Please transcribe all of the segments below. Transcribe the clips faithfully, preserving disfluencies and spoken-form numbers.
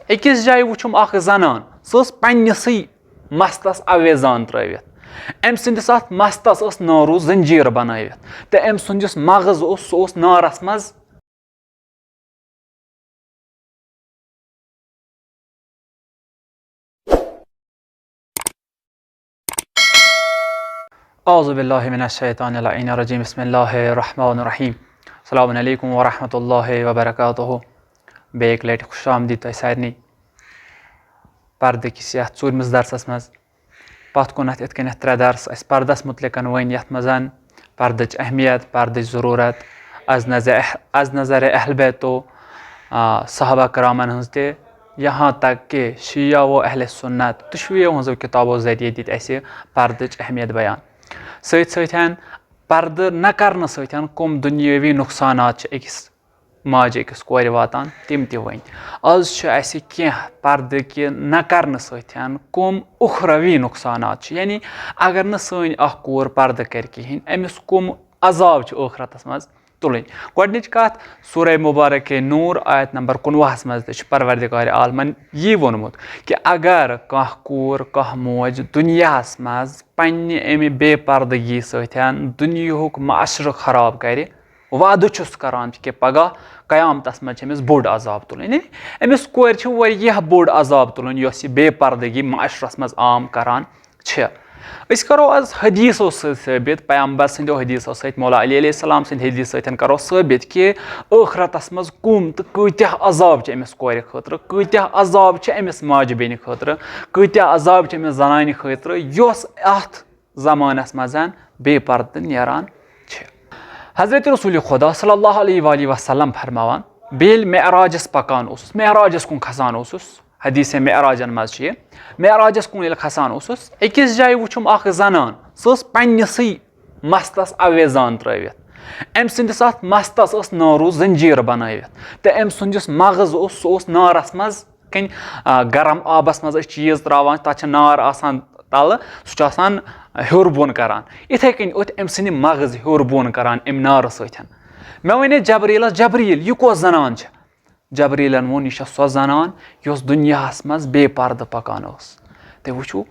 أکِس جایہِ وٕچھُم اکھ زنان، سۄ ٲس پننِسٕے مستس اویزان ترٲوِتھ۔ أمۍ سٕنٛدِس اتھ مستس ٲس نارو زنجیٖر بنٲوِتھ، تہٕ أمۍ سُنٛد یُس مغز اوس، سُہ اوس نارس منٛز۔ اعوذ باللہ من الشیطان اللعین الرجیم۔ بسم اللہ الرحمن الرحیم۔ السلام علیکم ورحمۃ اللہ وبرکاتہ۔ بیٚیہِ اَکہِ لَٹہِ خوش آمدید تۄہہِ سارنٕے پردٕ کِس یَتھ ژوٗرمِس درسَس منٛز۔ پَتھ کُنَتھ یِتھ کٔنٮ۪تھ ترٛےٚ درس اَسہِ پردَس مُتعلِقَن وۄنۍ، یَتھ منٛز پردٕچ اہمیت، پردٕچ ضروٗرت، از نظر از نظر اہل بیتو، آ، صحابہ کرامن ہٕنٛز تہِ، یہاں تک کہ شیعہ و اہل سنت دۄشوٕیو ہٕنٛزو کِتابو ذٔریعہٕ دِتۍ اَسہِ پردٕچ اہمیت بیان۔ سۭتۍ سۭتۍ پردٕ نہ کرنہٕ سۭتۍ کم دُنیٲوی نۄقصانات چھِ أکِس ماجہِ، أکِس کورِ واتان، تِم تہِ ؤنۍ۔ آز چھُ اَسہِ کینٛہہ پردٕ کہِ نہ کرنہٕ سۭتۍ کم اُخروی نۄقصانات چھِ، یعنی اگر نہٕ سٲنۍ اکھ کوٗر پردٕ کرِ کِہینۍ، أمِس کم عذاب چھِ ٲخرتس منٛز تُلٕنۍ۔ گۄڈٕنِچ کتھ، سورہ مبارکہ نور آیت نمبر کُنوُہس منٛز تہِ چھُ پروردگار عالمن یی ووٚنمُت کہِ اگر کانٛہہ کوٗر، کانٛہہ موج دُنیاہس منٛز پننہِ امہِ بے پردگی سۭتۍ دُنیاہُک معاشرٕ خراب کرِ، وعدٕ چھُس کران کہِ پگاہ قیامتس منٛز چھِ أمِس بوٚڑ عذاب تُلٕنۍ۔ یعنی أمِس کورِ چھِ واریاہ بوٚڑ عذاب تُلُن، یۄس یہِ بے پردگی معاشرس منٛز عام کران چھِ۔ أسۍ کرو از حدیثو سۭتۍ ثٲبت، پیغمبر سٕنٛدیو حدیثو سۭتۍ، مولا علی علیہ السلام سٕنٛدِ حدیث سۭتۍ کرو ثٲبت کہِ ٲخرتس منٛز کُم تہٕ کۭتیاہ عذاب چھِ أمِس کورِ خٲطرٕ، کۭتیاہ عذاب چھِ أمِس ماجہِ بیٚنہِ خٲطرٕ، کۭتیاہ عذاب چھِ أمِس زنانہِ خٲطرٕ، یۄس اتھ زمانس منٛز بے پردٕ نیران چھِ۔ حضرت رسول خدا صلی اللہ علیہ وآلہ وسلم فرماوان، بیٚیہِ ییٚلہِ معراجس پکان اوسُس، معراجس کُن کھسان اوسُس، حدیث معراجن منٛز چھُ یہِ، معراجس کُن ییٚلہِ کھسان اوسُس، أکِس جایہِ وُچھُم اکھ زنان، سۄ ٲس پننِسٕے مستس اویزان ترٲوِتھ۔ أمۍ سٕنٛدِس اتھ مستس ٲس نارو زنجیٖر بنٲوِتھ، تہٕ أمۍ سُنٛد یُس مغز اوس، سُہ اوس نارس منٛز کِنۍ، آ، گرم آبس منٛز أسۍ چیٖز تراوان، تتھ چھِ نار آسان تلہٕ، سُہ چھُ آسان ہیوٚر بۄن کران۔ یِتھے کٔنۍ اوس أمۍ سٕنٛدِ مغز ہیوٚر بۄن کران امہِ نارٕ سۭتۍ۔ مےٚ ونے جبریٖلس، "جبریٖل، یہِ کۄس زنان چھِ؟" جبریٖلن ووٚن، "یہِ چھےٚ سۄ زنان یۄس دُنیاہس منٛز بے پردٕ پکان ٲس۔" تُہۍ وٕچھِو،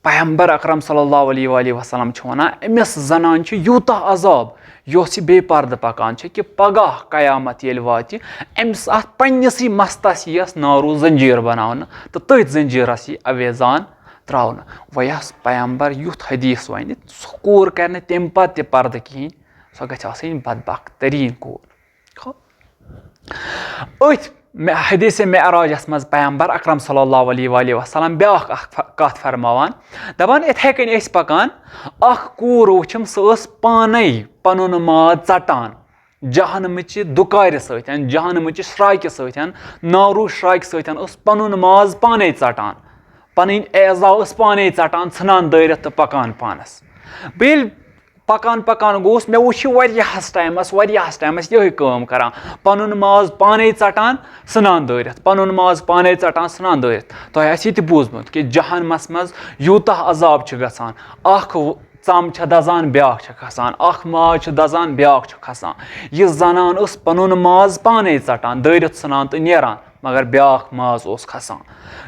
پیغمبر اکرم صلی اللہ علیہ وآلہ وسلم چھُ ونان، أمِس زنانہِ چھُ یوٗتاہ عذاب، یۄس یہِ بے پردٕ پکان چھِ، کہِ پگاہ قیامت ییٚلہِ واتہِ، أمِس اتھ پننِسٕے مستس یِیَس نارو زنجیٖر بناونہٕ تہٕ تٔتھۍ زنجیٖرس یی اویزان تراونہٕ۔ وۄنۍ یۄس پیغمبر یُتھ حدیث ونہِ، سۄ کوٗر کرِ نہٕ تمہِ پتہٕ تہِ پردٕ کِہینۍ، سۄ گژھِ آسٕنۍ بدبخت تریٖن کوٗر۔ أتھۍ مع-، حدیث معراجس منٛز پیغمبر اکرم صلی اللہ علیہ وآلہ وسلم بیٛاکھ اکھ ف-، کتھ فرماوان، دپان، یِتھے کٔنۍ ٲسۍ پکان، اکھ کوٗر وٕچھم، سۄ ٲس پانے پنُن ماز ژٹان، جہنمٕچہِ دُکارِ سۭتۍ، جہنمٕچہِ شراکہِ سۭتۍ، نارو شراکہِ سۭتۍ ٲس پنُن ماز پانے ژٹان، پنٕنۍ اعضا ٲس پانے ژٹان، ژھٕنان دٲرِتھ تہٕ پکان پانس۔ بیٚیہِ ییٚلہِ پکان پکان گوس، مےٚ وُچھ یہِ واریاہس ٹایمس، واریاہس ٹایمس یِہے کٲم کران، پنُن ماز پانے ژٹان، ژھٕنان دٲرِتھ، پنُن ماز پانے ژٹان، ژھٕنان دٲرِتھ۔ تۄہہِ آسہِ یہِ تہِ بوٗزمُت کہِ جہنمس منٛز یوٗتاہ عذاب چھُ گژھان، اکھ و-، ژم چھےٚ دزان، بیٛاکھ چھےٚ کھسان، اکھ ماز چھُ دزان، بیٛاکھ چھُ کھسان۔ یہِ زنان ٲس پنُن ماز پانے ژٹان، دٲرِتھ ژھٕنان تہٕ نیران، مگر بیٛاکھ ماز اوس کھسان۔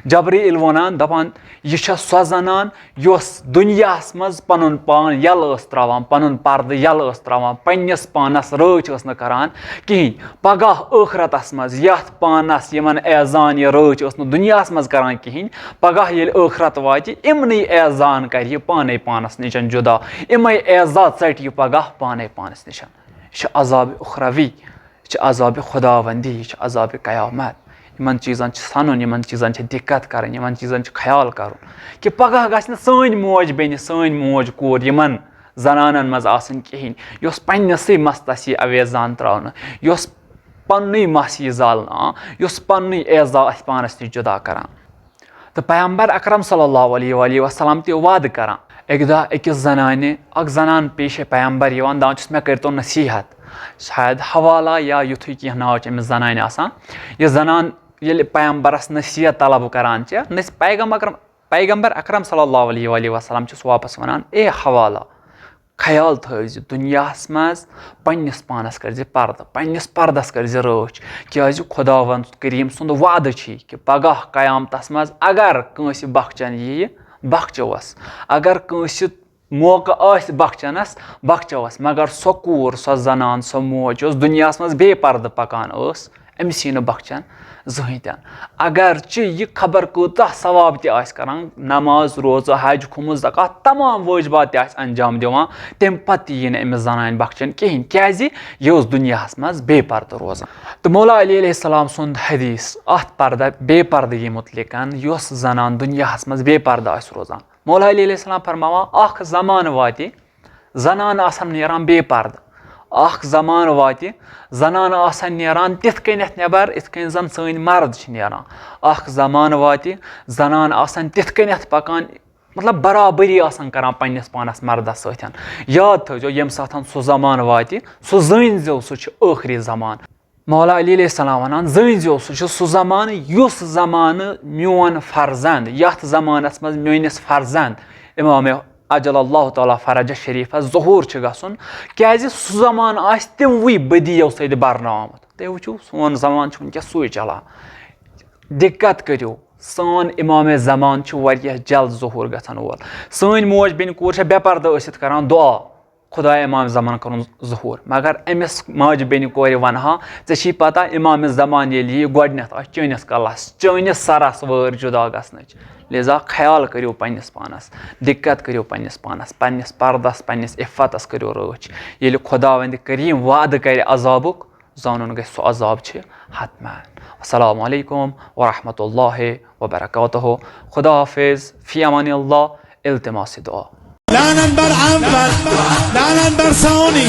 جبرائیل وَنان، دَپان، یہِ چھےٚ سۄ زنان، یۄس دُنیاہَس منٛز پَنُن پان یَلہٕ ٲس ترٛاوان، پَنُن پَردٕ یَلہٕ ٲس ترٛاوان، پنٛنِس پانَس رٲچھ ٲس نہٕ کَران کِہیٖنۍ۔ پَگاہ ٲخرَتَس منٛز یَتھ پانَس یِمَن اعزان یہِ رٲچھ ٲس نہٕ دُنیاہَس منٛز کَران کِہیٖنۍ، پَگاہ ییٚلہِ ٲخرَت واتہِ، یِمنٕے اعزان کَرِ یہِ پانَے پانَس نِش جُدا، یِمَے اعزا ژَٹہِ یہِ پَگاہ پانَے پانَس نِش۔ یہِ چھِ عذابِ اُخروی۔ یہِ چھِ عذابِ خداوندی، یہِ چھِ عذابِ قیامت۔ یِمن چیٖزن چھِ سَنُن، یِمن چیٖزن چھِ دِقت کَرٕنۍ، یِمن چیٖزن چھِ خیال کَرُن کہِ پَگاہ گژھِ نہٕ سٲنۍ موج بیٚنہِ، سٲنۍ موج کوٗر یِمن زنانن منٛز آسٕنۍ کِہیٖنۍ، یۄس پننِسٕے مستس یی اویزان ترٛاونہٕ، یۄس پننُے مَس یی زالنہٕ، آ، یۄس پننُے اعزا اَسہِ پانس نِش جُدا کران۔ تہٕ پیغمبر اکرم صلی اللہ علیہ وآلہ وسلم تہِ وعدٕ کران۔ اَکہِ دۄہ أکِس زنانہِ، اکھ زنان پیش پیغمبر یِوان، دَپان چھُس، مےٚ کٔرۍتو نصیٖحت۔ شاید حوالہ یا یُتھُے کینٛہہ ناو چھُ أمِس زنانہِ آسان۔ یہِ زنان ییٚلہِ پیغمبرس نصیٖحت طلب کران چھِ، نص-، پیغمبر اکرم، پیغمبر اکرم صلی اللہ علیہ وآلہ وسلم چھُس واپس وَنان، اے حوالہ، خیال تھٲوزِ، دُنیاہَس منٛز پنٛنِس پانَس کٔرزِ پردٕ، پنٛنِس پردَس کٔرزِ رٲچھ، کیٛازِ خۄداوند کریٖم سُنٛد وعدٕ چھِ کہِ پگاہ قیامتَس منٛز اگر کٲنٛسہِ بخچن یِیہِ، بخچوس۔ اگر کٲنٛسہِ موقعہٕ آسہِ بخچنس، بخچوس۔ مگر سۄ کوٗر، سۄ زنان، سۄ موج یۄس دُنیاہَس منٛز بے پردٕ پکان ٲس، أمِس یی نہٕ بخچن زٕہٕنۍ تہِ نہٕ۔ اگرچہِ یہِ خبر کۭژاہ ثواب تہِ آسہِ کران، نماز، روزٕ، حج، خمس، زکوٰۃ، تمام وٲجبات تہِ آسہِ انجام دِوان، تمہِ پتہٕ تہِ یی نہٕ أمِس زنانہِ بخچن کہیٖنۍ، کیازِ یہِ اوس دُنیاہس منٛز بے پردٕ روزان۔ تہٕ مولا علی علیہ السلام سُنٛد حدیث اتھ پردہ، بے پردگی متعلقن، یۄس زنان دُنیاہس منٛز بے پردٕ آسہِ روزان۔ مولا علی علیہ السلام فرماوان، اکھ زمانہٕ واتہِ، زنانہٕ آسن نیران بے پردٕ۔ اکھ زمانہٕ واتہِ، زنانہٕ آسن نیران تِتھ کٔنٮ۪تھ نٮ۪بر، یِتھ کٔنۍ زن سٲنۍ مرد چھِ نیران۔ اکھ زمانہٕ واتہِ، زنانہٕ آسن تِتھ کٔنٮ۪تھ پکان، مطلب، برابری آسن کران پننِس پانس مردس سۭتۍ۔ یاد تھٲوزیو، ییٚمہِ ساتہٕ سُہ زمانہٕ واتہِ، سُہ زٲنۍ زیو، سُہ چھُ ٲخری زمانہٕ۔ مولا علی علیہ السلام ونان، زٲنۍ زیو، سُہ چھُ سُہ زمانہٕ، یُس زمانہٕ میون فرزند، یتھ زمانس منٛز میٲنِس فرزند امام عجل اللہ تعالیٰ فرجہ شریفس ظہور چھُ گژھُن، کیازِ سُہ زمانہٕ آسہِ تِموٕے بدیو سۭتۍ برنہٕ آمُت۔ تُہۍ وٕچھِو، سون زمانہٕ چھُ وٕنکیٚس سُے چلان۔ دقت کٔرِو، سون امام زمان چھُ واریاہ جلد ظہور گژھن وول۔ سٲنۍ موج بیٚنہِ کوٗر چھےٚ بے پردٕ ٲسِتھ کران دعا، خدایا امام زمان کرُن ظہور۔ مگر أمِس ماجہِ بیٚنہِ کورِ ونہٕ ہا، ژےٚ چھِی پتہ امام زمان ییٚلہِ یی گۄڈٕنیتھ آسہِ چٲنِس کلس، چٲنِس سرس وٲر جدا گژھنٕچ۔ لہذا خیال کٔرِو پننِس پانس، دقت کٔرِو پننِس پانس، پننِس پردس، پننِس عفتس کٔرِو رٲچھ۔ ییٚلہِ خداوندِ کریم وعدٕ کرِ عذابُک، زانُن گژھِ سُہ عذاب چھِ حتماً۔ السلام علیکم ورحمۃ اللہ وبرکاتہ۔ خدا حافظ، فی امان اللہ، التماس دعا۔ لعنت بر اول، لعنت بر ثانی،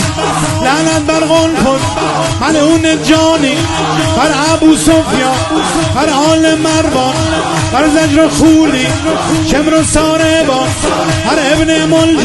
لعنت بر قنفذ، ملعون جانی، بر ابو سفیان، بر آل مروان، بر زجر و خولی، شمر و ساربان، بر ابن ملجم۔